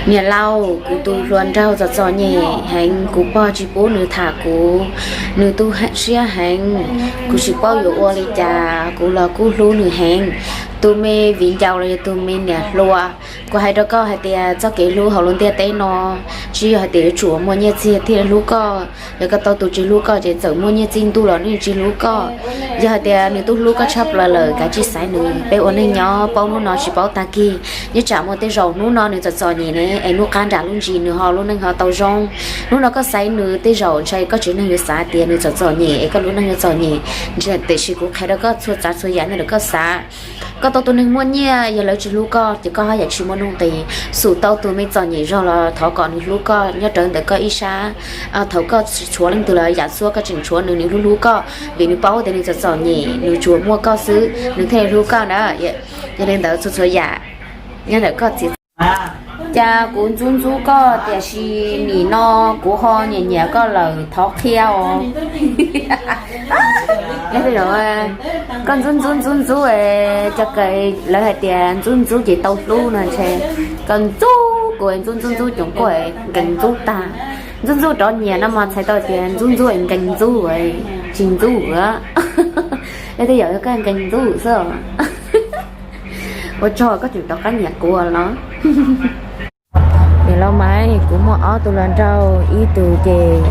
Niam laus, kuv tus hluas nraug txom txom nyem heev, kuv pog tsis pub nws tham kuv, nws tu siab heev, kuv tsis paub yuav ua li cas, kuv los kuj hlub nws heev. Tus me viv ncaus los yog tus me niam hluas, kuv hais rau koj hais tias txoj kev hlub hauv lub ntiaj teb no tsis yog hais tias yuav tsum muaj nyiaj txiag thiaj hlub koj. Yog koj tau tus tsis hlub koj ces txawm muaj nyiaj txiag ntuj los nws tsis hlub koj. Yog hais tias nws twb hlub koj tshaj plaws lawm, kav tsij xaiv nws. Peb ua neej nyob paub hnub no tsis paub tag kis, nyob tsam muaj tej zaum hnub no nws txom txom nyem ne, es hnub qab nram lub ntsis nws ho lub neej ho tau zoo. Hnub no koj xaiv nws, tej zaum ntshai koj tsev neeg yuav xav tias nws txom txom nyem es koj lub neej yuav txom nyem. Tiam sis kuv qhia rau koj txhua tsav txhua yam nej rau koj xav. Koj tau tus neeg muaj nyiaj, yog lawv tsis hlub koj ces koj haj yam tsis muaj nuj nqis. Xum tau tus me txom nyem zog los thov kom nws hlub koj nyob rawv ntawm koj ib sab. Thaum koj tshuav leej twg los yam xwb koj tseem tshuav nws, nws hlub hlub koj vim nws paub tias nws txom txom nyem, nws tsuas muaj koj xwb nws thiaj li hlub koj na. Yog li ntawd txhua txhua yam nyob ntawm koj txiv. Cas kuv ntxub ntxub koj tiam sis nim no kuv ho nyiam nyiam koj lawm, thov qhia os. Koj ntxub ntxub ntxub ntxub, cov kawm lawv hais tias ntxub ntxub ces tau hlub no ntshe. Koj ntxub kuv ntxub ntxub ntxub coom kuj nkees ntxub tag. Ntxub ntxub rov nyiam no mas txhais tau tias ntxub ntxub nkees ntxub, tsis ntxub. Yog tej yam koj nkees ntxub xwb. Ua tsaug koj tseem rov qab nyiam kuv los. Niam laus Maiv, kuv muaj ob tug hluas nraug, ib tug ces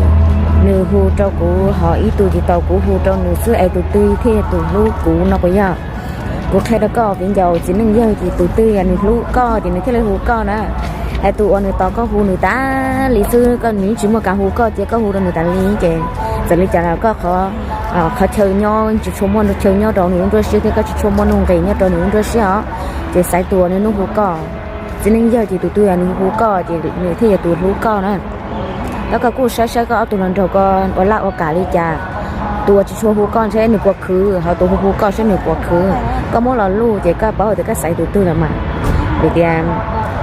nws hu rau kuv, ho ib tug ces tau kuv hu rau nws xwb, es tus twg thiaj yog tus hlub kuv no puas yog? Kuv qhia rau koj viv ncaus txiv neej yawg ces tus twg yog nws hlub koj ces nws thiaj li hu koj na. Es tus uas nws tos koj hu nws tas li xwb, koj nws yeej tsis muaj kas hu koj, cia koj hu rau nws tas li ces txawm li cas los koj qhov, qhov chaw nyob tsis tshua muaj chaw nyob rau nws lub nruab siab thiab koj tsis tshua muaj nuj nqis nyob rau nws lub nruab siab os. Ces xaiv tus uas nws hnub hu koj. Txiv neej yawg ces tus twg yog nws hu koj ces nws thiaj yog tus hlub koj na. Tab koj kuj saib saib koj ob tug hluas nraug ko ua laj ua kam li cas. Tus uas tsis tshua hu koj ntshe nws puas khwv, ho tus hu hu koj saib nws puas khwv. Koj muab los luj ces koj paub tias koj xaiv tus twg los mas. Vim tias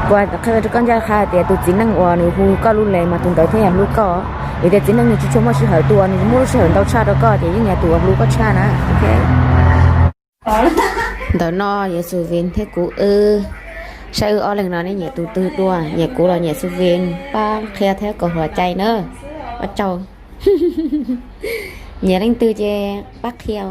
kuv qhia rau koj ncaj qha tias tus txiv neej uas nws hu koj lub le mas tus ntawd thiaj yog hlub koj. Vim tias txiv neej nws tsis tshua muaj sij hawm, tus uas nws muaj lub sij hawm ntau tshaj rau koj ces yeej yog tus uas hlub koj tshaj na. Ntawm no Yexus Vin thiab kuv wb, saib wb ob leeg no nej nyiam tus twg dua, nyiam kuv los nyiam Xu Vin, pab qhia thiab kom huam cai na. Ua tsaug. Nyiam leej twg ces pab qhia.